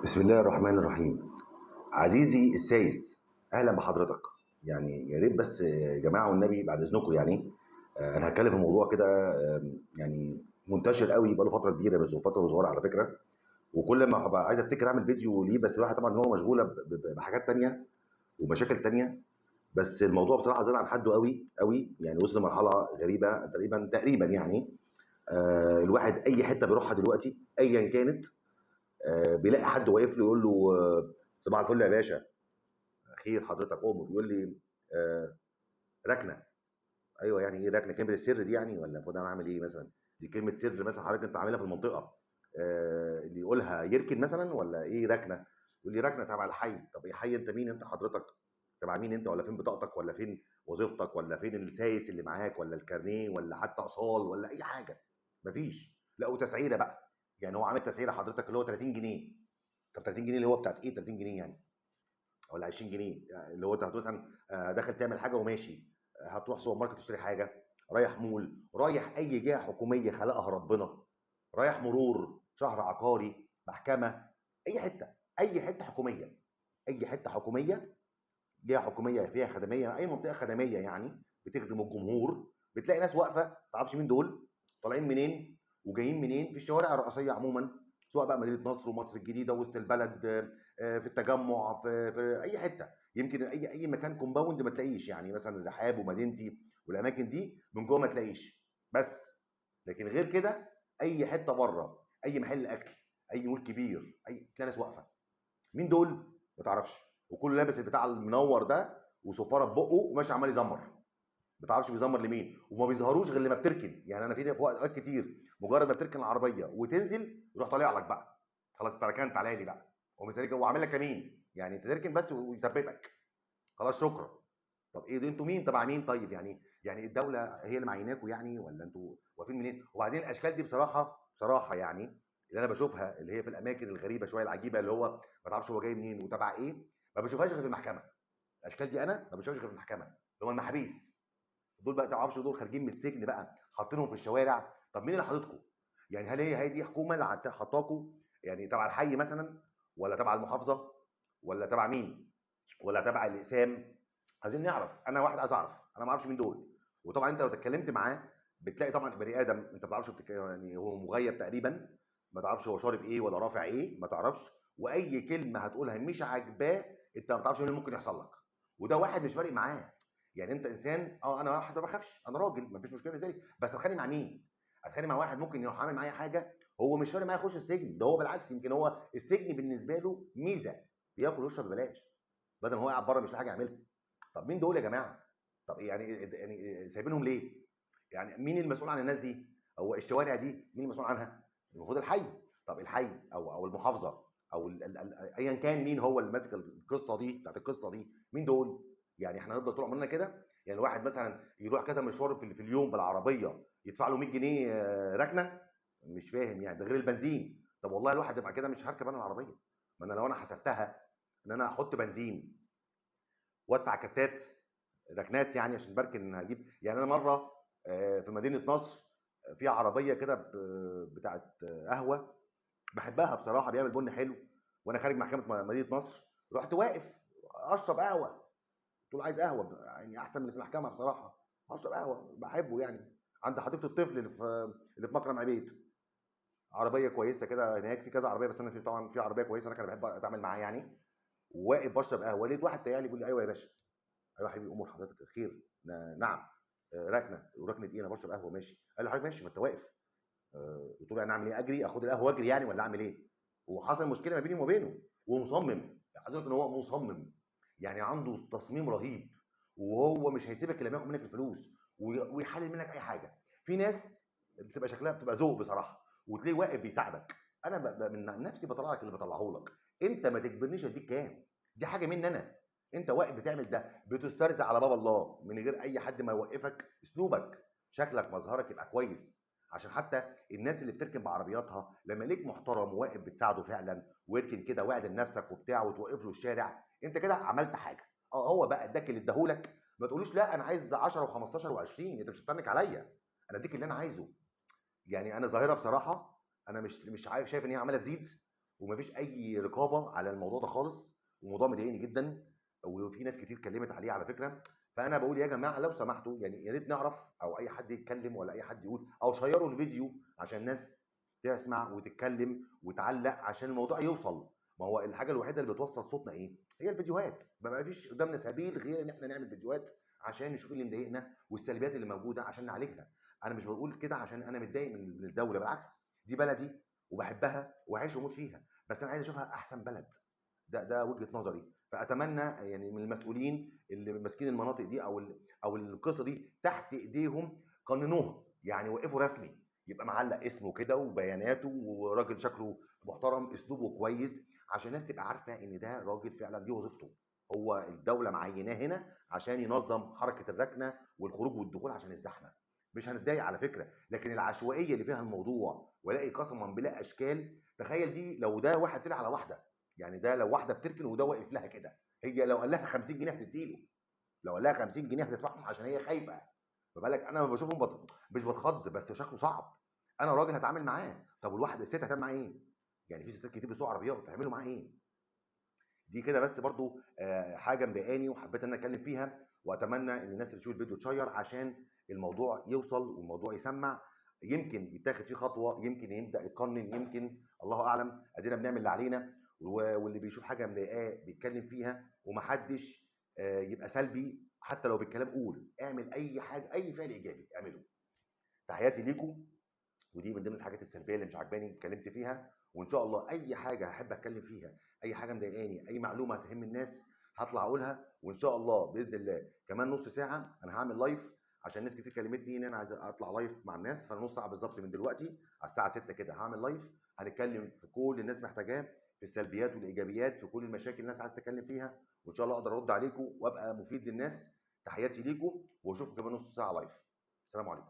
بسم الله الرحمن الرحيم. عزيزي السايس، اهلا بحضرتك. يعني يا ريت بس يا جماعة والنبي بعد اذنكم، يعني انا هتكلم في موضوع كده، يعني منتشر قوي بقاله فترة كبيرة، بس فترة صغيرة على فكرة، وكل ما هبقى عايز افتكر اعمل فيديو ليه، بس الواحد طبعا هو مشغولة بحاجات تانية ومشاكل تانية، بس الموضوع بصراحة زاد عن حده قوي قوي، يعني وصل لمرحلة غريبة تقريبا يعني. الواحد اي حتة بيروحها دلوقتي ايا كانت، بيلاقي حد واقف له يقول له صباح الفل يا باشا، خير حضرتك امر، يقول لي ركنه. ايوه يعني ايه ركنه؟ كلمة السر دي يعني، ولا المفروض انا اعمل ايه مثلا؟ دي كلمة سر مثلا حضرتك انت عاملها في المنطقة، اللي يقولها يركن مثلا، ولا ايه ركنه؟ يقول لي ركنه تبع الحي. طب ايه حي؟ انت مين انت حضرتك؟ تبع مين انت؟ ولا فين بطاقتك؟ ولا فين وظيفتك؟ ولا فين السايس اللي معاك؟ ولا الكارنيه؟ ولا حتى اصال؟ ولا اي حاجة؟ مفيش. لا وتسعيره بقى، يعني هو عامل تسعيره حضرتك اللي هو 30 جنيه. طب 30 جنيه اللي هو بتاعت ايه 30 جنيه يعني؟ ولا 20 جنيه يعني اللي هو انت مثلا داخل تعمل حاجة وماشي، هتروح سوبر ماركت تشتري حاجة، رايح مول، رايح اي جهة حكومية خلقها ربنا، رايح مرور، شهر عقاري، محكمة، اي حتة، اي حتة حكومية، اي حتة حكومية، جهة حكومية فيها خدميه، اي منطقة خدميه يعني بتخدم الجمهور، بتلاقي ناس واقفة ما تعرفش مين دول، طالعين منين وجايين منين، في الشوارع الرئيسية عموما، سواء بقى مدينة نصر ومصر الجديدة، وسط البلد، في التجمع، في اي حتة، يمكن اي مكان compound ما تلاقيش، يعني مثلا الرحاب ومدينتي والاماكن دي من جوه ما تلاقيش، بس لكن غير كده اي حتة بره، اي محل اكل، اي مول كبير، اي تلاقي ناس واقفة. مين دول؟ ما تعرفش، وكله لابس البتاع المنور ده وصفاره في بقه وماشي عمال يزمر، ما تعرفش بيزمر لمين، وما بيظهروش غير لما بتركن. يعني انا في اوقات كتير مجرد ما بتركن العربية وتنزل يروح طالع لك بقى، خلاص انت ركنت عليا لي بقى، هو مستنيك، هو عامل لك كمين، يعني انت تركن بس ويثبتك، خلاص شكرا. طب ايه ده؟ انتوا مين؟ تبع مين؟ طيب يعني الدولة هي اللي معيناكوا يعني، ولا انتوا واقفين منين؟ وبعدين الاشكال دي بصراحة يعني اللي انا بشوفها، اللي هي في الاماكن الغريبة شوية العجيبة، اللي هو ما تعرفش هو جاي منين وتبع ايه، ما بشوفهاش غير في المحكمة. الاشكال دي انا ما بشوفهاش غير في المحكمة، اللي هم المحابيس دول بقى، تعرفش دول خارجين من السجن بقى حاطينهم في الشوارع. طب مين اللي حاططكم؟ يعني هل هي دي حكومة اللي حطاكوا؟ يعني تبع الحي مثلا، ولا تبع المحافظة، ولا تبع مين، ولا تبع الاقسام؟ عايزين نعرف. انا واحد عايز اعرف، انا ما اعرفش مين دول. وطبعا انت لو اتكلمت معاه بتلاقي طبعا بني ادم انت ما تعرفش يعني هو مغيب تقريبا، ما تعرفش هو شارب ايه ولا رافع ايه، ما تعرفش، واي كلمة هتقولها مش عاجباه انت ما تعرفش ايه اللي ممكن يحصل لك. وده واحد مش فارق معاه، يعني انت انسان، انا واحد ما بخافش، انا راجل ما فيش مشكلة بالنسبة لي، بس اتخانق مع مين؟ اتخانق مع واحد ممكن يروح عامل معايا حاجة هو مش فارق معايا يخش السجن، ده هو بالعكس يمكن هو السجن بالنسبة له ميزة، بياكل ويشرب ببلاش بدل ما هو قاعد بره مش لاقي حاجة يعملها. طب مين دول يا جماعة؟ طب يعني سايبينهم ليه؟ يعني مين المسؤول عن الناس دي؟ هو الشوارع دي مين المسؤول عنها؟ المفروض الحي. طب الحي او المحافظة او ايا كان مين هو اللي ماسك القصة دي بتاعت القصة دي، مين دول؟ يعني احنا هنفضل طول عمرنا كده؟ يعني الواحد مثلا يروح كذا مشوار في اليوم بالعربية يدفع له 100 جنيه ركنه، مش فاهم يعني، ده غير البنزين. طب والله الواحد يبقى كده مش هركب انا العربية، ما انا لو انا حسبتها ان انا احط بنزين وادفع كتات ركنات يعني عشان بركن هجيب. يعني انا مرة في مدينة نصر في عربية كده بتاعت قهوة بحبها بصراحة، بيعمل بن حلو، وانا خارج محكمة مدينة نصر رحت واقف اشرب قهوة، قلت له عايز قهوة، يعني احسن من اللي في المحكمة بصراحة، اشرب قهوة بحبه يعني. عند حديقة الطفل اللي في مكرم عبيد، عربية كويسة كده هناك، في كذا عربية، بس انا في طبعا في عربية كويسة انا كان بحب اتعامل معاه يعني. وواقف بشرب قهوة، لقيت واحد تاني بيقول لي ايوه يا باشا، ايوه يا حبيبي امور حضرتك خير؟ نعم، ركنه. وركنه ايه؟ انا بشرب قهوة ماشي. قال لي حضرتك ماشي ما انت واقف. قلت له انا اعمل ايه؟ اجري اخد القهوة واجري يعني ولا اعمل ايه؟ وحصل مشكلة ما بيني وما بينه، ومصمم. عايز اقول لك ان هو مصمم، يعني عنده تصميم رهيب، وهو مش هيسيبك الا لما ياخد منك الفلوس ويحلل منك اي حاجة. في ناس بتبقى شكلها بتبقى ذوق بصراحة، وتلاقيه واقف بيساعدك. انا من نفسي بطلع لك اللي بطلعه لك، انت ما تجبرنيش اديك كام، دي حاجة مني انا. انت واقف بتعمل ده، بتسترزق على باب الله من غير اي حد ما يوقفك. اسلوبك، شكلك، مظهرك يبقى كويس، عشان حتى الناس اللي بتركن بعربياتها لما ليك محترم وواقف بتساعده فعلا، ويركن كده واعدل نفسك وبتاع وتوقف له الشارع، انت كده عملت حاجة. هو بقى اداك اللي اداهولك، ما تقولوش لا انا عايز 10 و15 و20، انت مش هتتنك عليا، انا اديك اللي انا عايزه. يعني انا ظاهره بصراحة انا مش عارف، شايف ان هي عماله تزيد، ومفيش اي رقابه على الموضوع ده خالص، والموضوع مضايقني جدا، وفي ناس كتير اتكلمت عليه على فكرة. فانا بقول يا جماعة لو سمحتوا، يعني يا ريت نعرف، او اي حد يتكلم ولا اي حد يقول، او شيروا الفيديو عشان الناس تسمع وتتكلم وتعلق عشان الموضوع يوصل. ما هو الحاجة الوحيدة اللي بتوصل صوتنا ايه؟ هي الفيديوهات. ما فيش قدامنا سبيل غير ان احنا نعمل فيديوهات عشان نشوف اللي مضايقنا والسلبيات اللي موجودة عشان نعالجها. انا مش بقول كده عشان انا متضايق من الدولة، بالعكس دي بلدي وبحبها وعايش واموت فيها، بس انا عايز اشوفها احسن بلد. ده وجهه نظري. فاتمنى يعني من المسؤولين اللي ماسكين المناطق دي او القصة دي تحت ايديهم قننوها، يعني وقفوا رسمي، يبقى معلق اسمه كده وبياناته وراجل شكله محترم اسلوبه كويس، عشان الناس تبقى عارفه ان ده راجل فعلا دي وظيفته، هو الدولة معيناه هنا عشان ينظم حركة الركنه والخروج والدخول عشان الزحمة. مش هنتضايق على فكرة، لكن العشوائية اللي فيها الموضوع، والاقي قسما بالله اشكال، تخيل دي لو ده واحد طلع على واحدة، يعني ده لو واحدة بتركن وده واقف لها كده، هي لو قال لها 50 جنيه هتديله، لو قال لها 50 جنيه هتدفعهم عشان هي خايفة. ما بالك انا لما بشوفهم مش بتخض، بس شكله صعب. انا راجل هتعامل معاه، طب والواحده الست هتعمل معاه ايه؟ يعني في ستات كتير بيسوقوا عربيات، هيعملوا معاه ايه؟ دي كده بس برضو حاجة مضايقاني وحبيت ان انا اتكلم فيها، واتمنى ان الناس اللي تشوف الفيديو تشير عشان الموضوع يوصل والموضوع يسمع، يمكن يتاخد فيه خطوة، يمكن يبدا يقنن، يمكن الله اعلم. ادينا بنعمل اللي علينا، واللي بيشوف حاجة مضايقاه بيتكلم فيها، ومحدش يبقى سلبي حتى لو بالكلام. قول، اعمل اي حاجة، اي فعل ايجابي اعمله. تحياتي ليكم، ودي من ضمن الحاجات السلبية اللي مش عجباني اتكلمت فيها، وان شاء الله اي حاجة هحب اتكلم فيها، اي حاجة مضايقاني، اي معلومة هتهم الناس هطلع اقولها. وان شاء الله باذن الله كمان نص ساعة انا هعمل live، عشان ناس كتير كلمتني ان انا عايز اطلع live مع الناس، فانا نص ساعة بالظبط من دلوقتي على الساعة 6 كده هعمل live، هنتكلم في كل الناس محتاجاه، في السلبيات والايجابيات، في كل المشاكل الناس عايز تتكلم فيها، وان شاء الله اقدر ارد عليكم وابقى مفيد للناس. تحياتي ليكم، واشوفكم كمان نص ساعة live. السلام عليكم.